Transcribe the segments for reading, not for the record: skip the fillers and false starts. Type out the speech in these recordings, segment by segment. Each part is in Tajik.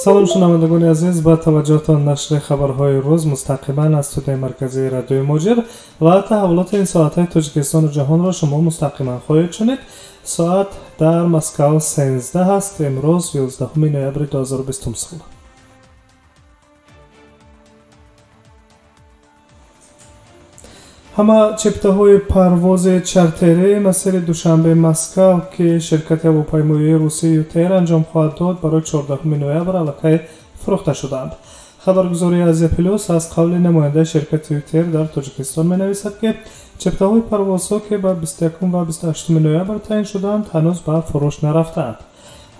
Салом шунавандагони азиз, ба таваҷҷӯҳтон нашри хабарҳои рӯз мустақиман аз студияи марказии радиои Муҳоҷир ва таҳаввулоти ин соатҳои Тоҷикистону ҷаҳонро шумо мустақиман хоҳед шунид. Соат дар Москав 13 аст, имрӯз 11 ноябри 2020 сол. Ҳама чиптаҳои парвози чартерии масири Душанбе-Москав, ки ширкати ҳавопаймоии русии ЮТР анҷом хоҳад дод, барои 14 ноябр аллакай фурӯхта шудаанд. Хабаргузории Азия Плюс аз қавли намояндаи ширкати ЮТР дар Тоҷикистон менависад, ки чиптаҳои парвозҳо, ки ба 21 ва 28 ноябр таъин шудаанд, ҳанӯз ба фурӯш нарафтаанд.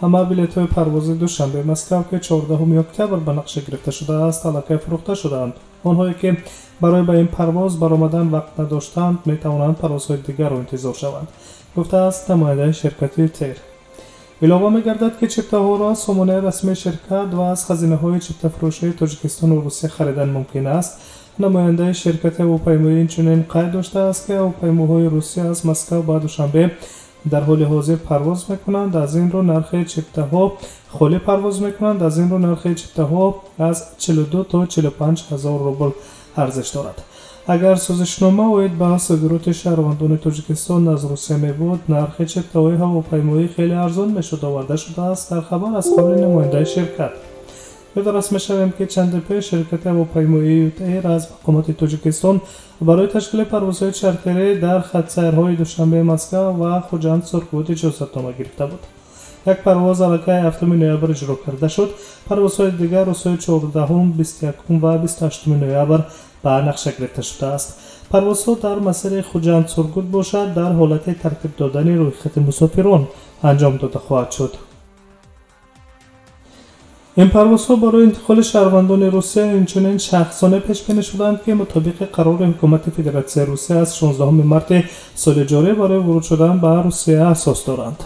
Ҳама билетҳои парвози Душанбе-Москав, ки 14 октябр ба нақша гирифта шудааст, аллакай фурӯхта шудаанд. Онҳое ки барои ба ин парвоз баромадан вақт надоштанд, метавонанд парвозҳои дигарро интизор шаванд, гуфтааст намояндаи ширкати ЮТР. Илова мегардад, ки чиптаҳоро аз сомонаи расмии ширкат ва аз хазинаҳои чиптафурӯшии Тоҷикистону Русия харидан мумкин аст. Намояндаи ширкати ҳавопаймоӣ инчунин қайд доштааст, ки ҳавопаймоҳои Русия аз Москав ба Душанбе дар ҳоли ҳозир парвоз мекунанд, аз ин рӯ нархи чиптаҳо холӣ парвоз мекунанд, аз ин рӯ нархи чиптаҳо аз 42 то 45 ҳазор рубл арзиш дорад. Агар созишнома оид ба содироти шаҳрвандони Тоҷикистон аз Русия мебуд, нархи чиптаҳои ҳавопаймоӣ хеле арзон мешуд, оварда шудааст дар хабар аз қавли намояндаи ширкат. Ёдрас мешавем, ки чанде пеш ширкати ҳавопаймоии ЮТР аз мақомоти Тоҷикистон барои ташкили парвозҳои чартерӣ дар хатсайрҳои Душанбе-Москав ва Хуҷанд-Сургут иҷозатнома гирифта буд. Як парвоз аллакай 7 ноябр иҷро карда шуд. Парвозҳои дигар рӯзҳои 14, 21 ва 28 ноябр ба нақша гирифта шудааст. Парвозҳо дар масири Хуҷанд-Сургут бошад, дар ҳолати тартиб додани рӯйхати мусофирон анҷом дода хоҳад шуд. Ин парвозҳо барои интиқоли шаҳрвандони Русия инчунин шахсоне пешбинӣ шуданд, ки мутобиқи қарори ҳукумати Федератсияи Русия аз 16 марти соли ҷорӣ барои воруд шудан ба Русия асос доранд.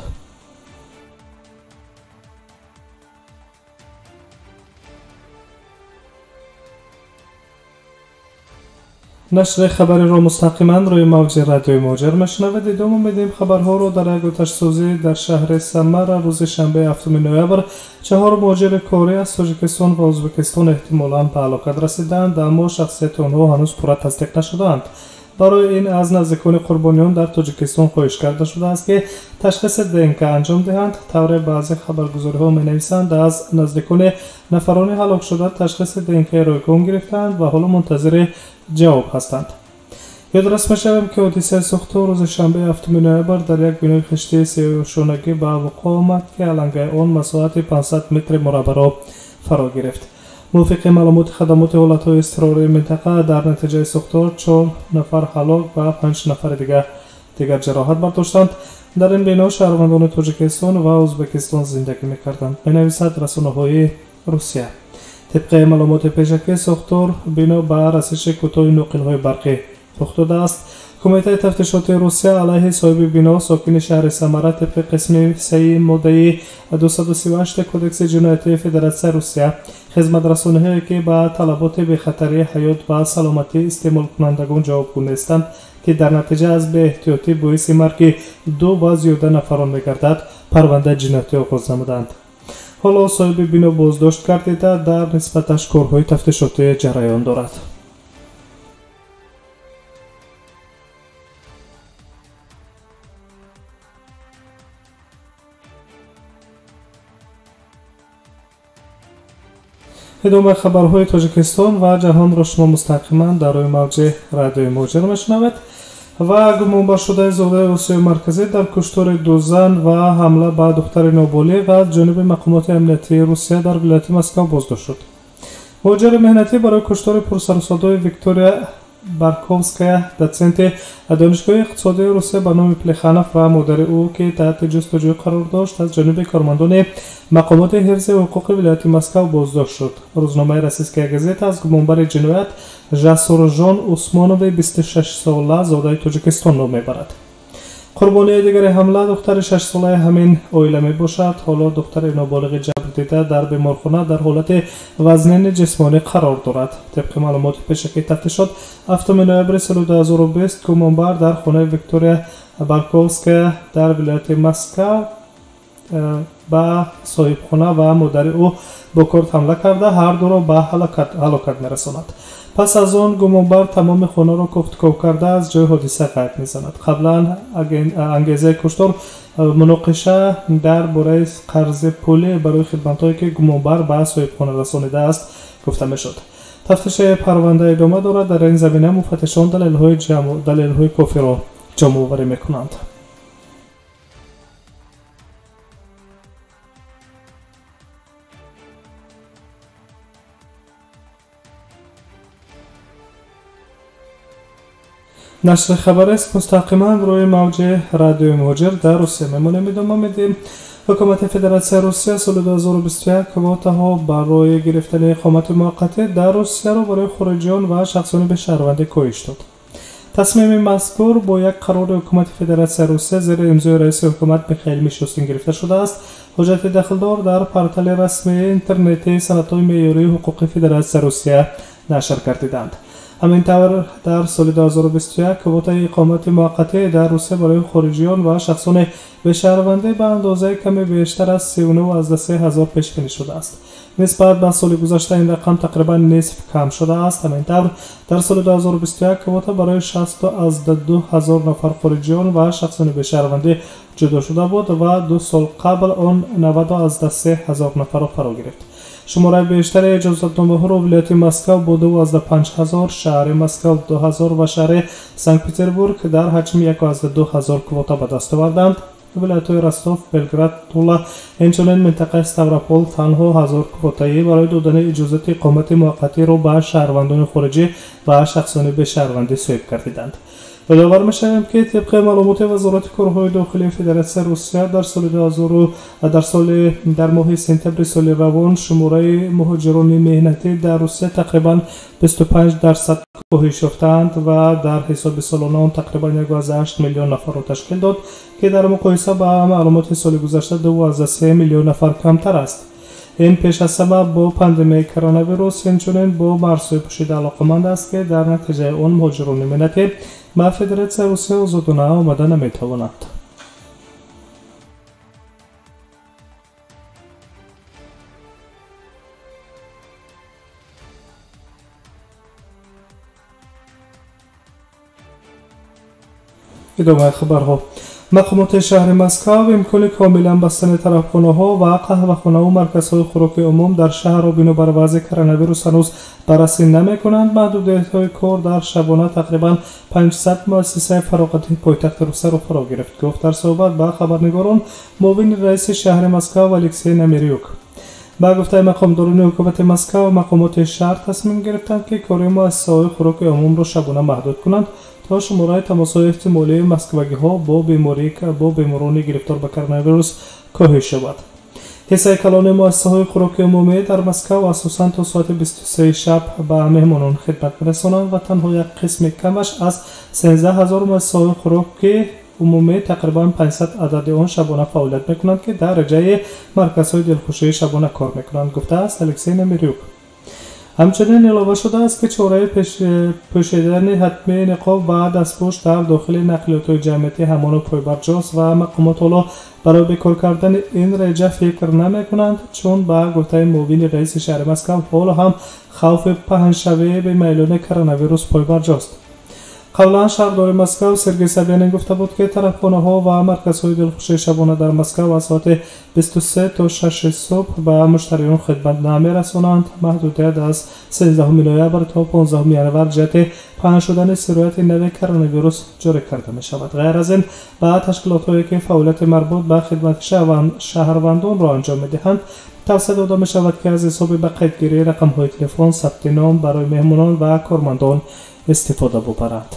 Нашри хабариро мустақиман рӯи мавҷи радиои Муҳоҷир мешунавед. Идома медиҳем хабарҳоро. Дар як оташсӯзӣ дар шаҳри Самара рӯзи шанбе 7 ноябр чаҳор муҳоҷири корӣ аз Тоҷикистон ва Ӯзбекистон эҳтимолан ба ҳалокат расиданд, аммо шахсияти онҳо ҳанӯз пурра тасдиқ нашудаанд. Барои ин аз наздикони қурбониён дар Тоҷикистон хоҳиш карда шудааст, ки ташхиси ДНК анҷом диҳанд. Тавре баъзе хабаргузориҳо менависанд, аз наздикони нафарони ҳалокшуда ташхиси ДНК ройгон гирифтаанд ва ҳоло мунтазири ҷавоб ҳастанд. Ёдрас мешавем, ки ҳодисаи сӯхтор рӯзи шанбе 7 ноябр дар як бинои хиштии сеошонагӣ ба вуқӯъ омад, ки алангаи он масоҳати 500 метри мураббаъро фаро гирифт. Мувофиқи маълумоти хадамоти ҳолатҳои изтирории минтақа, дар натиҷаи сӯхтор 4 нафар ҳалок ва 5 нафари дигар ҷароҳат бардоштанд. Дар ин бино шаҳрвандони Тоҷикистон ва Ӯзбекистон зиндагӣ мекарданд, менависад расонаҳои Русия. Тибқи маълумоти пешакӣ, сӯхтор бино ба расиши кӯтоҳи ноқилҳои барқӣ рух додааст. Кумитаи тафтишоти Русия алайҳи соҳиби бино, сокини шаҳри Самара, тибқи қисми 3 моддаи 238 Кодекси ҷиноятии Федератсияи Русия хизматрасониҳое, ки ба талаботи бехатарии ҳаёт ва саломатии истеъмолкунандагон ҷавобгӯ нестанд, ки дар натиҷа аз беэҳтиётӣ боиси марги ду ва зиёда нафарон мегардад, парвандаи ҷиноятӣ оғоз намуданд. Ҳоло соҳиби бино боздошт гардида, дар нисбаташ корҳои тафтишотӣ ҷараён дорад. Идомаи хабарҳои Тоҷикистон ва ҷаҳонро шумо мустақиман дар рӯи мавҷи радиои Муҳоҷир мешунавед. Ва гумонбаршудаи зодаи Осиёи Марказӣ дар куштори ду зан ва ҳамла ба духтари ноболиғ аз ҷониби мақомоти амниятии Русия дар вилояти Москав боздошт шуд. Муҳоҷири меҳнатӣ барои куштори пурсарусадои Виктория Барковская, дотсенти донишгоҳи иқтисодии Русия ба номи Плеханов ва модари ӯ, ки таҳти ҷустуҷӯ қарор дошт, аз ҷониби кормандони мақомоти ҳифзи ҳуқуқи вилояти Москав боздошт шуд. Рӯзномаи Российская газета аз гумонбари ҷиноят Жасуржон Усмонови 26-сола зодаи Тоҷикистон ном мебарад. Қурбонии дигари ҳамла духтари 6-солаи ҳамин оила мебошад. Ҳоло духтари ноболиғи ҷабрдида дар беморхона дар ҳолати вазнини ҷисмонӣ қарор дорад. Тибқи маълумоти пешакии тафтишот, 7 ноябри соли 2020 гумонбар дар хонаи Виктория Барковская дар вилояти Москав ба соҳибхона ва модари ӯ бо корд ҳамла карда, ҳар дуро ба ҳалокат мерасонад. Пас аз он гумонбар тамоми хонаро кофтуков карда, аз ҷои ҳодиса ғайб мезанад. Қаблан ангезаи куштор муноқиша дар бораи қарзи пулӣ барои хидматҳое, ки гумонбар ба соҳибхона расонидааст, гуфта мешуд. Тафтиши парванда идома дорад. Дар ин замина муфаттишон далелҳои кофиро ҷамъоварӣ мекунанд. Нашри хабарест мустақиман рӯи мавҷи радиои Муҳоҷир дар Русия мемонем. Идома медиҳем. Ҳукумати Федератсияи Русия соли 2021 квотаҳо барои гирифтани иқомати муваққатӣ дар Русияро барои хориҷиён ва шахсони бешаҳрвандӣ коҳиш дод. Тасмими мазкур бо як қарори Ҳукумати Федератсияи Русия зери имзои раиси ҳукумат Михаил Мишустин гирифта шудааст. Ҳуҷҷати дахлдор дар портали расмии интернетии санадҳои меъёрии ҳуқуқи Федератсияи Русия нашр гардиданд. Ҳамин тавр, дар соли 2021 квотаи иқомати муваққатӣ дар Русия барои хориҷиён ва шахсони бешаҳрвандӣ ба андозаи каме бештар аз 39,3 ҳазор пешбинӣ шудааст. Нисбат ба соли гузашта ин рақам тақрибан нисф кам шудааст. Ҳамин тавр, дар соли 2021 квота барои 60,2 ҳазор нафар хориҷиён ва шахсони бешаҳрвандӣ ҷудо шуда буд ва 2 сол қабл он 90,3 ҳазор нафарро фаро гирифт. Шумораи бештари иҷозатномаҳоро вилояти Москав бо 2,5 ҳазор, шаҳри Москав 2 ҳазор ва шаҳри Санкт-Петербург дар ҳаҷми 1,2 ҳазор квота ба даст оварданд. Вилоятҳои Ростов, Белград, Тула, инчунин минтақаи Ставропол танҳо 1000 квотаӣ барои додани иҷозати иқомати муваққатиро ба шаҳрвандони хориҷӣ ва шахсони бешаҳрвандӣ соҳиб гардиданд. Ёдовар мешавем, ки тибқи маълумоти Вазорати корҳои дохилии Федератсияи Русия дар соли 2000 дар моҳи сентябри соли равон шумораи муҳоҷирони меҳнатӣ дар Русия тақрибан 25% коҳиш ёфтаанд ва дар ҳисоби солона он тақрибан 1,8 миллион нафарро ташкил дод, ки дар муқоиса ба маълумоти соли гузашта 2,3 миллион нафар камтар аст. Ин пеш аз сабаб бо пандемияи коронавирус, инчунин бо марзҳои пӯшида алоқаманд аст, ки дар натиҷаи он муҳоҷирони меҳнатӣ ба Федератсияи Русия озодона омада наметавонанд. Идомаи хабарҳо. Мақомоти шаҳри Москав имкони комилан бастани тарафхонаҳо ва қаҳвахонаву марказҳои хӯроки умум дар шаҳрро бинобар вазъи коронавирус ҳанӯз баррасӣ намекунанд. Маҳдудиятҳои кор дар шабона тақрибан 500 муассисаи фароғатии пойтахти Русияро фаро гирифт, гуфт дар суҳбат ба хабарнигорон муовини раиси шаҳри Москав Алексей Намирюк. Ба гуфтаи мақомдорони ҳукумати Москав, мақомоти шаҳр тасмим гирифтанд, ки кори муассисаҳои хӯроки умумро шабона маҳдуд кунанд, то шумораи тамосҳои эҳтимолии москвагиҳо бо беморони гирифтор ба коронавирус коҳиш ёбад. Ҳиссаи калони муассисаҳои хӯроки умумӣ дар Москав асосан то соати 23 шаб ба меҳмонон хидмат мерасонанд ва танҳо як қисми камаш аз 13 ҳазор муассисаҳои хӯроки умумӣ тақрибан 500 адади он шабона фаъолият мекунанд, ки дар реҷаи марказҳои дилхушии шабона кор мекунанд, гуфтааст Алексей Намирюк. Ҳамчунин илова шудааст, ки чораи пӯшидани ҳатмии ниқоб ва дастпӯш дар дохили нақлиётҳои ҷамъиятӣ ҳамоно пойбарҷост ва мақомот ҳоло барои бекор кардани ин реҷа фикр намекунанд, чун ба гуфтаи муовини раиси шаҳри Москав ҳоло ҳам хавфи паҳншавии бемайлони коронавирус пойбарҷост. Қаблан шаҳрдори Москав Сергей Собянин гуфта буд, ки тарафхонаҳо ва марказҳои дилхушии шабона дар Москав аз соати 23 то 6 субҳ ба муштариён хидмат намерасонанд. Маҳдудият аз 13 ноябр то 15 январ ҷиҳати паҳн шудани сирояти нави коронавирус ҷорӣ карда мешавад. Ғайр аз ин, ба ташкилотҳое, ки фаъолияти марбут ба хидмати шаҳрвандонро анҷом медиҳанд, тавсия дода мешавад, ки аз ҳисоби ба қайдгирии рақамҳои телефон, сабти ном барои меҳмонон ва кормандон истифода бубаранд.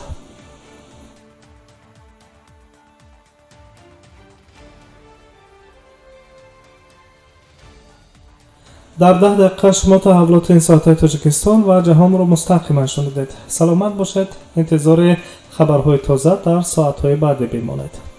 Дар 10 дақиқа шумо таҳаввулоти ин соатҳои Тоҷикистон ва ҷаҳонро мустақиман шунидед. Саломат бошед, интизори хабарҳои тоза дар соатҳои баъдӣ бимонед.